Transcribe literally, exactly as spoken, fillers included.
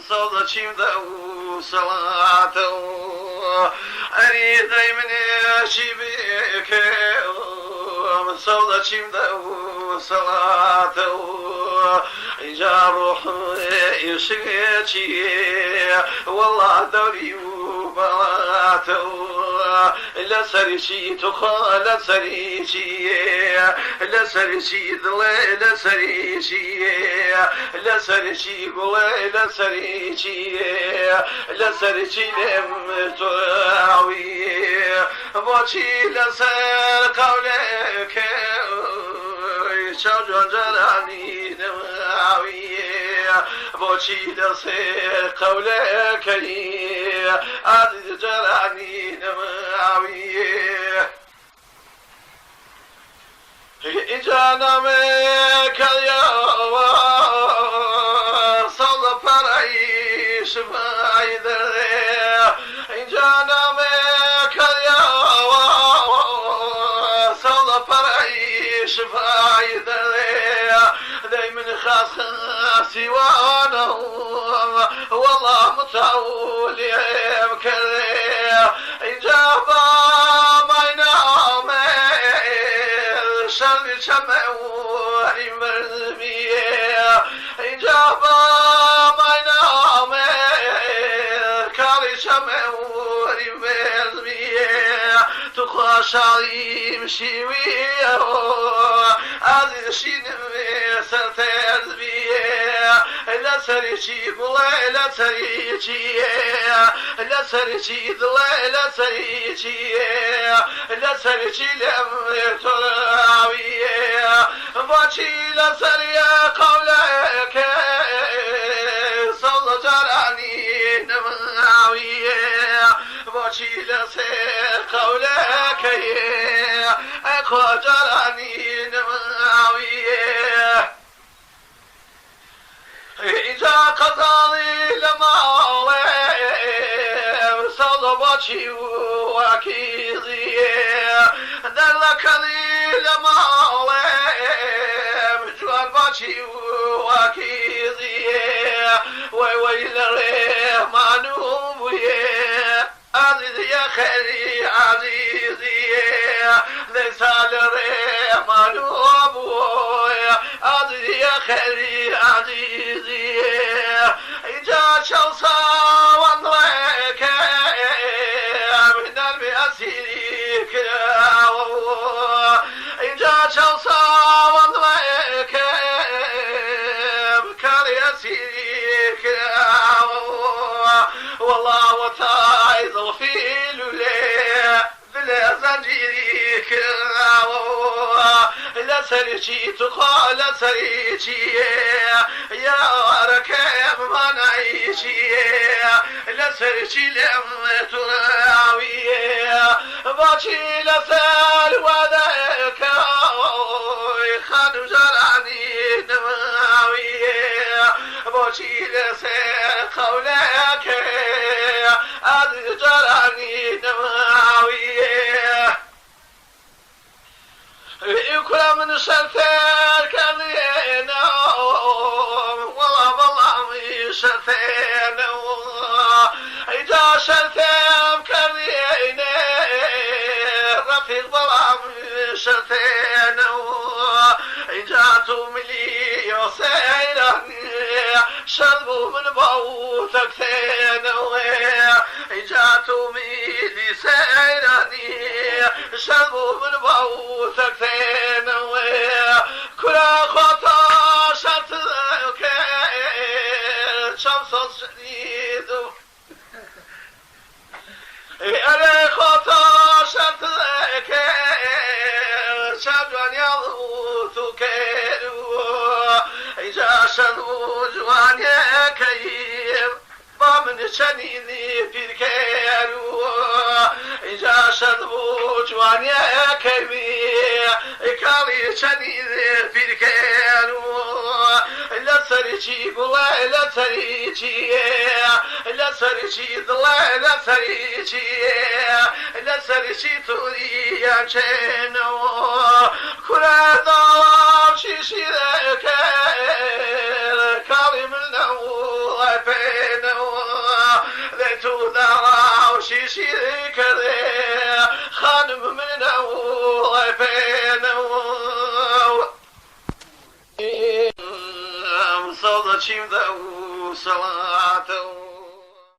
Sawda chimda u salata u, ari daimane chibi ke u. Sawda chimda u salata u, inja ruhu e ishichi, wallah dauri u balata u. Lasarichi tuka, lasarichi, lasarichi dale, lasarichi, lasarichi gule, lasarichi, lasarichi lem turawi. Bochi lasar kaule ke, chau juan jarani namawi. Bochi lasar kaule ke, aziz jarani namawi. Inja name kalia wa, sawda parai shifai dare. Inja name kalia wa, sawda parai shifai dare. Daiman khas khas iwana, wallah mutawalli em kare. Inja ba mai name, shalmi chame u rimel miye. Inja ba mai name, kali chame u rimel miye. Tuka shalim shiwi o, aziz shinim sarter miye. Lasarichi gule, lasarichi, lasarichi dale, lasarichi, lasarichi lem turawi. Bochi lasar kaule ke, sawda jarani namawi. Bochi lasar kaule ke, e ko jarani namawi. Inja kazali lama ole, sawda bochi wa kizi. Dala kali lama ole, juan bochi wa kizi. Wai wai lare manu buye. Aziz ya khairi azizi, lesa lare manu abuya. Aziz ya khairi azizi, inja chau sawan leke, minan mi asiri kirawo. Inja chau sawan leke, kali asiri kirawo. Wallah wa tai zalfi lule. Dile zanjiri kirawo, lasarichi tuka, lasarichi, ya rake manaichi, lasarichi lem turawi. Bochi lasar wada ka, khanu jarani namawi. Bochi lasar kaule ke, aziz jarani namawi. Ikram sharter kardine, wala balam sharter, ija shartem kardine, rafiq balam sharter, ija tumili yo seyran. Sharbu min bautak tenawe, ija tumi di seirani. Sharbu min bautak tenawe, kura khota shartke, chamsos shadidu. Ere khota shartke, chajwan yalu tukeru. Ija sharbu jwan yekayim, bamin chanini pirkeru. Ija sharbu jwan yekayim, ikali chanini pirkeru. Lasarichi gula, lasarichi, lasarichi dala, lasarichi, lasarichi turi yancheno. Kura dala chishi de ke, kali milna u All the team that was so hard to